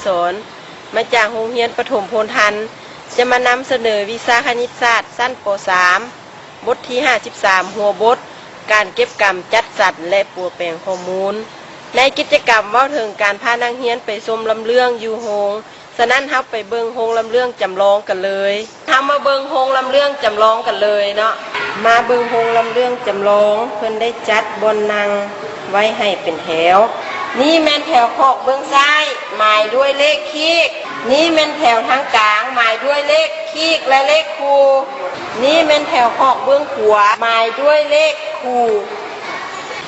ສອນ ມາຈາກໂຮງຮຽນປະຖົມໂພນທັນ ຈະມານຳສະເໜີວິຊາຄະນິດສາດຊັ້ນ ປໍສາມ ບົດທີຫ້າສິບສາມ ຫົວບົດ ການເກັບກຳຈັດສັນ ແລະ ປົວແປງຂໍ້ມູນ. ໃນກິດຈະກຳເວົ້າເຖິງການພານັກຮຽນໄປຊົມລຳເລື່ອງຢູ່ໂຮງ ສະນັ້ນເຮົາໄປເບິ່ງໂຮງລຳເລື່ອງຈຳລອງກັນເລີຍ. ເຮົາມາເບິ່ງໂຮງລຳເລື່ອງຈຳລອງກັນເລີຍເນາະ. ມາເບິ່ງໂຮງລຳເລື່ອງຈຳລອງ, ເພິ່ນໄດ້ຈັດບ່ອນນັ່ງໄວ້ໃຫ້ເປັນແຖວ. ນີ້ແມ່ນແຖວຄອກເບື້ອງຊ້າຍ ໝາຍດ້ວຍເລກຄີກ. ນີ້ແມ່ນແຖວທາງກາງ ໝາຍດ້ວຍເລກຄີກ ແລະ ເລກຄູ່. ນີ້ແມ່ນແຖວຄອກເບື້ອງຂວາ ໝາຍດ້ວຍເລກຄູ່.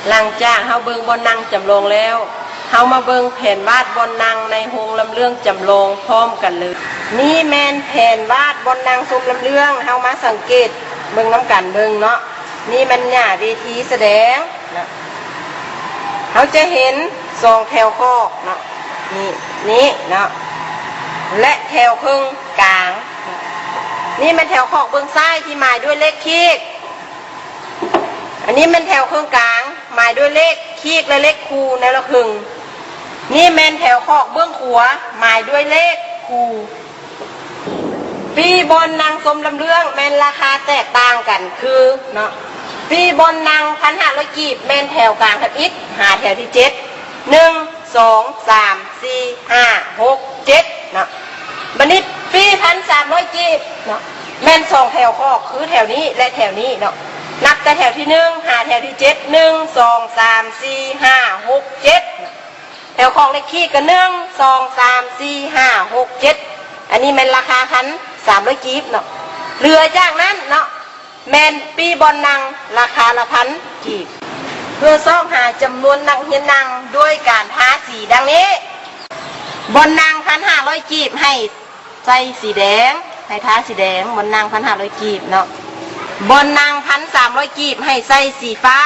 ຫຼັງຈາກເຮົາເບິ່ງບ່ອນນັ່ງຈຳລອງແລ້ວ, ເຮົາມາເບິ່ງແຜນວາດບ່ອນນັ່ງໃນໂຮງລຳເລື່ອງຈຳລອງພ້ອມກັນເລີຍ. ນີ້ແມ່ນແຜນວາດບ່ອນນັ່ງຊົມລຳເລື່ອງ, ເຮົາມາສັງເກດເບິ່ງນຳກັນເບິ່ງເນາະ. ນີ້ແມ່ນໜ້າເວທີສະແດງເນາະ. ເຮົາຈະເຫັນສອງແຖວຄອກເນາະ, ນີ້ ນີ້ເນາະ ແລະ ແຖວເຄິ່ງກາງ. ນີ້ແມ່ນແຖວຄອກເບື້ອງຊ້າຍທີ່ໝາຍດ້ວຍເລກຄີກ. ອັນນີ້ແມ່ນແຖວເຄິ່ງກາງ ໝາຍດ້ວຍເລກຄີກ ແລະ ເລກຄູ່ແນວລະເຄິ່ງ. ນີ້ແມ່ນແຖວຄອກເບື້ອງຂວາ ໝາຍດ້ວຍເລກຄູ່. ປີ້ບ່ອນນັ່ງຊົມລຳເລື່ອງແມ່ນລາຄາແຕກຕ່າງກັນຄືເນາະ, ປີ້ບ່ອນນັ່ງພັນຫ້າຮ້ອຍກີບ ແມ່ນແຖວກາງທຳອິດ ຫາແຖວທີເຈັດ ໜຶ່ງ ສອງ ສາມ ສີ່ ຫ້າ ຫົກ ເຈັດເນາະ. ບັດນີ້ປີ້ພັນສາມຮ້ອຍກີບເນາະ ແມ່ນສອງແຖວຄອກ ຄືແຖວນີ້ ແລະ ແຖວນີ້ເນາະ. ນັບແຕ່ແຖວທີໜຶ່ງ ຫາແຖວທີເຈັດ ໜຶ່ງ ສອງ ສາມ ສີ່ ຫ້າ ຫົກ ເຈັດເນາະ. ແຖວຄອກເລກຄີກກໍ ໜຶ່ງ ສອງ ສາມ ສີ່ ຫ້າ ຫົກ ເຈັດ. ອັນນີ້ແມ່ນລາຄາພັນສາມຮ້ອຍກີບເນາະ. ເຫຼືອຈາກນັ້ນເນາະ ແມ່ນປີ້ບ່ອນນັ່ງລາຄາລະພັນກີບ. ເພື່ອຊອກຫາຈຳນວນນັກຮຽນນັ່ງດ້ວຍການທາສີດັ່ງນີ້. ບ່ອນນັ່ງພັນຫ້າຮ້ອຍກີບ ໃຫ້ໃສ່ສີແດງ, ໃຫ້ທາສີແດງ, ບ່ອນນັ່ງພັນຫ້າຮ້ອຍກີບເນາະ. ບ່ອນນັ່ງພັນສາມຮ້ອຍກີບ ໃຫ້ໃສ່ສີຟ້າ.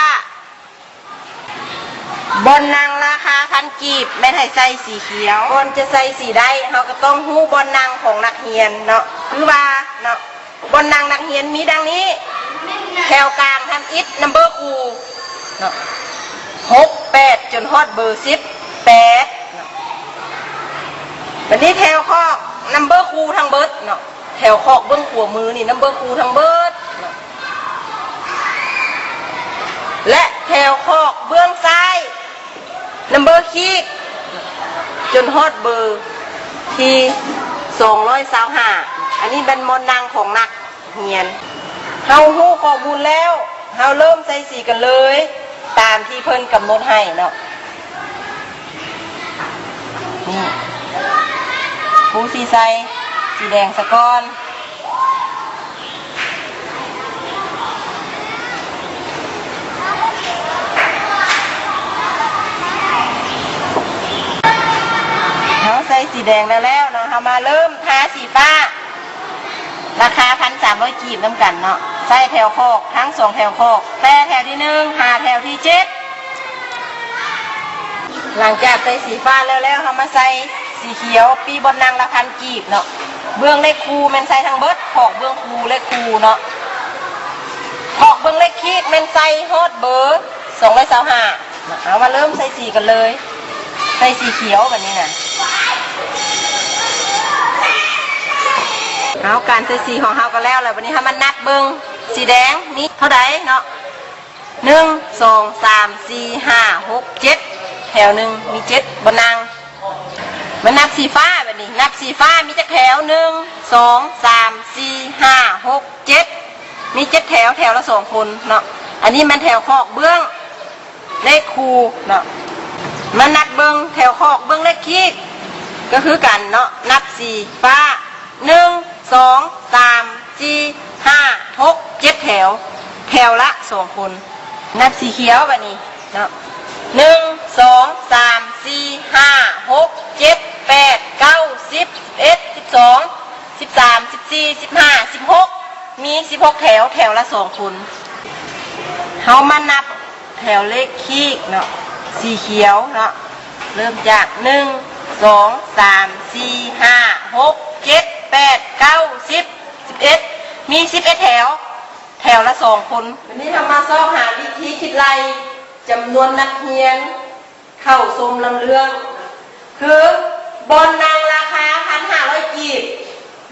ບ່ອນນັ່ງລາຄາພັນກີບ ແມ່ນໃຫ້ໃສ່ສີຂຽວ. ກ່ອນຈະໃສ່ສີໄດ້ ເຮົາກໍຕ້ອງຮູ້ບ່ອນນັ່ງຂອງນັກຮຽນເນາະ. ຄືວ່າເນາະ ບ່ອນນັ່ງນັກຮຽນມີດັ່ງນີ້: ແຖວກາງທຳອິດ ນຳເບີຄູ່ເນາະ ຫົກ ແປດ ຈົນຮອດເບີສິບແປດເນາະ. ບັດນີ້ແຖວຄອກ ນຳເບີຄູ່ທັງເບິດເນາະ. ແຖວຄອກເບື້ອງຂວາມືນີ້ ນຳເບີຄູ່ທັງເບິດເນາະ ແລະ ແຖວຄອກເບື້ອງຊ້າຍ ນຳເບີຄີກ ຈົນຮອດເບີທີສອງຮ້ອຍຊາວຫ້າ. ອັນນີ້ແມ່ນບ່ອນນັ່ງຂອງນັກຮຽນ. ເຮົາຮູ້ຂໍ້ມູນແລ້ວ ເຮົາເລີ່ມໃສ່ສີກັນເລີຍ ຕາມທີ່ເພິ່ນກຳນົດໃຫ້ເນາະ. ນີ້ ຄູຊິໃສ່ສີແດງສາກ່ອນ. ເຮົາໃສ່ສີແດງແລ້ວໆເນາະ, ເຮົາມາເລີ່ມທາສີຟ້າ. ລາຄາພັນສາມຮ້ອຍກີບນຳກັນເນາະ. ໃສ່ແຖວຄອກ ທັງສອງແຖວຄອກ ແຕ່ແຖວທີໜຶ່ງ ຫາແຖວທີເຈັດ. ຫຼັງຈາກໃສ່ສີຟ້າແລ້ວໆ ເຮົາມາໃສ່ສີຂຽວ ປີ້ບ່ອນນັ່ງລະພັນກີບເນາະ. ເບື້ອງເລກຄູ່ແມ່ນໃສ່ທັງເບິດ ຄອກເບື້ອງຄູ່ເລກຄູ່ເນາະ. ຄອກເບື້ອງເລກຄີກແມ່ນໃສ່ຮອດເບີສອງຮ້ອຍຊາວຫ້າ. ເອົາ ມາເລີ່ມໃສ່ສີກັນເລີຍ. ໃສ່ສີຂຽວບາດນີ້ນະ. ເອົາ ການໃສ່ສີຂອງເຮົາກໍແລ້ວແລ້ວ. ບາດນີ້ເຮົາມານັບເບິ່ງ ສີແດງມີເທົ່າໃດເນາະ. ໜຶ່ງ ສອງ ສາມ ສີ່ ຫ້າ ຫົກ ເຈັດ. ແຖວໜຶ່ງມີເຈັດບ່ອນນັ່ງ. ມານັບສີຟ້າບາດນີ້. ນັບສີຟ້າມີຈັກແຖວ? ໜຶ່ງ ສອງ ສາມ ສີ່ ຫ້າ ຫົກ ເຈັດ. ມີເຈັດແຖວ, ແຖວລະສອງຄົນເນາະ. ອັນນີ້ແມ່ນແຖວຄອກເບື້ອງ ເລກຄູ່ເນາະ. ມານັບເບິ່ງແຖວຄອກເບື້ອງເລກຄີກ ກໍຄືກັນເນາະ. ນັບສີຟ້າ ໜຶ່ງ ສອງ ສາມ ສີ່ ຫ້າ ຫົກ ເຈັດແຖວ, ແຖວລະສອງຄົນ. ນັບສີຂຽວບາດນີ້ເນາະ. ໜຶ່ງ ສອງ ສາມ ສີ່ ຫ້າ ຫົກ ເຈັດ ແປດ ເກົ້າ ສິບ ສິບເອັດ ສິບສອງ ສິບສາມ ສິບສີ່ ສິບຫ້າ ສິບຫົກ. ມີສິບຫົກແຖວ, ແຖວລະສອງຄົນ. ເຮົາມານັບແຖວເລກຄີກເນາະ, ສີຂຽວເນາະ. ເລີ່ມຈາກ ໜຶ່ງ ສອງ ສາມ ສີ່ ຫ້າ ຫົກ ເຈັດ ແປດ ເກົ້າ ສິບ ສິບເອັດ. ມີສິບເອັດແຖວ, ແຖວລະສອງຄົນ. ບາດນີ້ເຮົາມາຊອກຫາວິທີຄິດໄລ່ຈຳນວນນັກຮຽນ ເຂົ້າຊົມລຳເລື່ອງ ຄື ບ່ອນນັ່ງລາຄາພັນຫ້າຮ້ອຍກີບ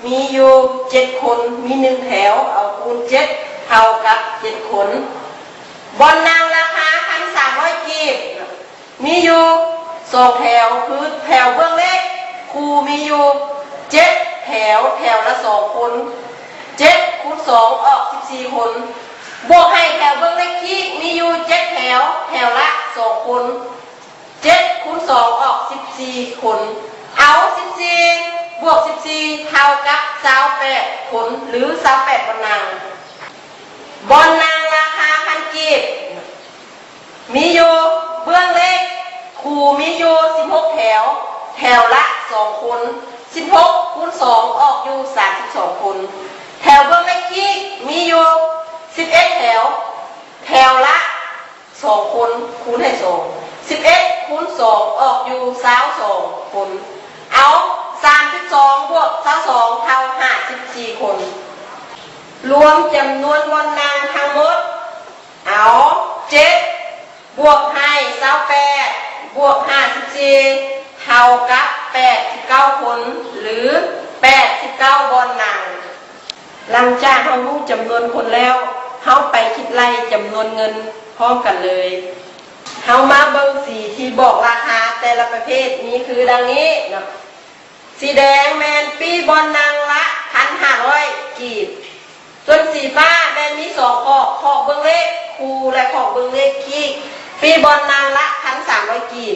ມີຢູ່ເຈັດຄົນ ມີໜຶ່ງແຖວ ເອົາຄູນເຈັດ ເທົ່າກັບເຈັດຄົນ. ບ່ອນນັ່ງລາຄາພັນສາມຮ້ອຍກີບ ມີຢູ່ສອງແຖວ ຄືແຖວເບື້ອງເລກຄູ່ມີຢູ່ເຈັດແຖວ ແຖວລະສອງຄົນ ເຈັດຄູນສອງອອກສິບສີ່ຄົນ ບວກໃຫ້ແຖວເບື້ອງເລກຄີກມີຢູ່ເຈັດແຖວ ແຖວລະສອງຄົນ ເຈັດຄູນສອງອອກສິບສີ່ຄົນ ເອົາສິບສີ່ບວກສິບສີ່ເທົ່າກັບຊາວແປດຄົນ ຫຼື ຊາວແປດບ່ອນນັ່ງ. ບ່ອນນັ່ງລາຄາພັນກີບ ມີຢູ່ເບື້ອງເລກຄູ່ມີຢູ່ສິບຫົກແຖວ ແຖວລະສອງຄົນ ສິບຫົກຄູນສອງອອກຢູ່ສາມສິບສອງຄົນ ແຖວເບື້ອງເລກຄີກມີຢູ່ສິບເອັດແຖວ ແຖວລະສອງຄົນ ຄູນໃຫ້ສອງ ສິບເອັດຄູນສອງອອກຢູ່ຊາວສອງຄົນ ເອົາສາມສິບສອງບວກຊາວສອງເທົ່າຫ້າສິບສີ່ຄົນ ລວມຈຳນວນບ່ອນນັ່ງທັງໝົດ ເອົາເຈັດບວກໃຫ້ຊາວແປດບວກຫ້າສິບສີ່ເທົ່າກັບແປດສິບເກົ້າຄົນ ຫຼື ແປດສິບເກົ້າບ່ອນນັ່ງ. ຫຼັງຈາກເຮົາຮູ້ຈຳນວນຄົນແລ້ວ ເຮົາໄປຄິດໄລ່ຈຳນວນເງິນພ້ອມກັນເລີຍ. ເຮົາມາເບິ່ງສີທີ່ບອກລາຄາແຕ່ລະປະເພດມີຄືດັ່ງນີ້ເນາະ. ສີແດງແມ່ນປີ້ບ່ອນນັ່ງລະພັນຫ້າຮ້ອຍກີບ. ສ່ວນສີຟ້າແມ່ນມີສອງຂອບ, ຂອບເບື້ອງເລກຄູ່ ແລະ ຂອບເບື້ອງເລກຄີກ, ປີ້ບ່ອນນັ່ງລະພັນສາມຮ້ອຍກີບ.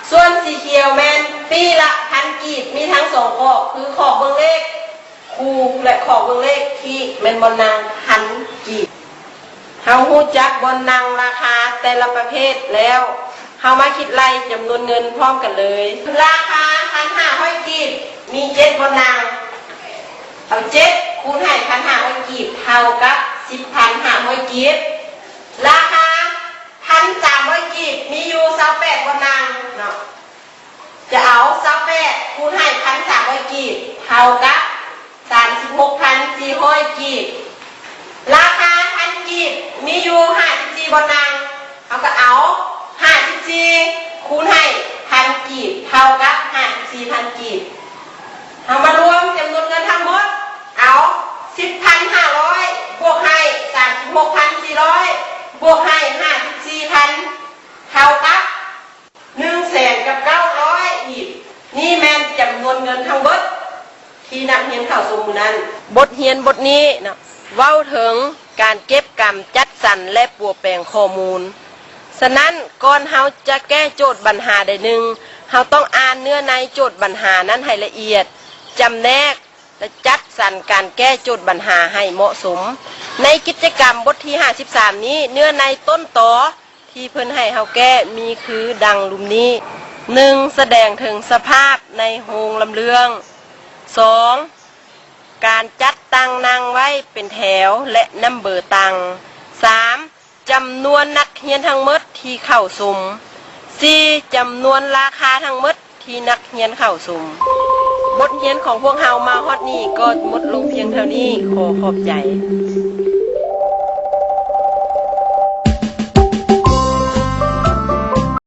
ສ່ວນສີຂຽວແມ່ນປີ້ລະພັນກີບ, ມີທັງສອງຂອບ ຄືຂອບເບື້ອງເລກຄູ່ ແລະ ຂອບເບື້ອງເລກຄີກ ແມ່ນບ່ອນນັ່ງພັນກີບ. ເຮົາຮູ້ຈັກບ່ອນນັ່ງລາຄາແຕ່ລະປະເພດແລ້ວ, ເຮົາມາຄິດໄລ່ຈຳນວນເງິນພ້ອມກັນເລີຍ. ລາຄາພັນຫ້າຮ້ອຍກີບ ມີເຈັດບ່ອນນັ່ງ. ເອົາເຈັດຄູນໃຫ້ພັນຫ້າຮ້ອຍກີບ ເທົ່າກັບສິບພັນຫ້າຮ້ອຍກີບ. ລາຄາພັນສາມຮ້ອຍກີບ ມີຢູ່ຊາວແປດບ່ອນນັ່ງເນາະ. ຈະເອົາຊາວແປດຄູນໃຫ້ພັນສາມຮ້ອຍກີບ ເທົ່າກັບສາມສິບຫົກພັນສີ່ຮ້ອຍກີບ. ລາຄາພັນກີບ ມີຢູ່ຫ້າສິບສີ່ບ່ອນນັ່ງ. ເຮົາກໍເອົາຫ້າສິບສີ່ຄູນໃຫ້ພັນກີບ ເທົ່າກັບຫ້າສິບສີ່ພັນກີບ. ເຮົາມາລວມຈຳນວນເງິນທັງໝົດ. ເອົາສິບພັນຫ້າຮ້ອຍ ບວກໃຫ້ສາມສິບຫົກພັນສີ່ຮ້ອຍ ບວກໃຫ້ຫ້າສິບສີ່ພັນ ເທົ່າກັບ ໜຶ່ງແສນກັບເກົ້າຮ້ອຍກີບ. ນີ້ແມ່ນຈຳນວນເງິນທັງເບິດທີ່ນັກຮຽນເຂົ້າຊົມມື້ນັ້ນ. ບົດຮຽນບົດນີ້ເນາະ ເວົ້າເຖິງການເກັບກຳ, ຈັດສັນ ແລະ ປົວແປງຂໍ້ມູນ. ສະນັ້ນ, ກ່ອນເຮົາຈະແກ້ໂຈດບັນຫາໃດໜຶ່ງ, ເຮົາຕ້ອງອ່ານເນື້ອໃນໂຈດບັນຫານັ້ນໃຫ້ລະອຽດ, ຈຳແນກ ແລະ ຈັດສັນການແກ້ໂຈດບັນຫາໃຫ້ເໝາະສົມ. ໃນກິດຈະກຳບົດທີຫ້າສິບສາມນີ້, ເນື້ອໃນຕົ້ນຕໍ ທີ່ເພິ່ນໃຫ້ເຮົາແກ້ມີຄືດັ່ງລຸ່ມນີ້. ໜຶ່ງ ສະແດງເຖິງສະພາບໃນໂຮງລຳເລື່ອງ. ສອງ ການຈັດຕັ້ງໜັງໄວ້ເປັນແຖວ ແລະ ນຳເບີຕັ້ງ. ສາມ ຈຳນວນນັກຮຽນທັງໝົດທີ່ເຂົ້າຊົມ. ສີ່ ຈຳນວນລາຄາທັງໝົດ ທີ່ນັກຮຽນເຂົ້າຊົມ. ບົດຮຽນຂອງພວກເຮົາມາຮອດນີ້ກໍໝົດລົງພຽງເທົ່ານີ້. ຂໍຂອບໃຈ.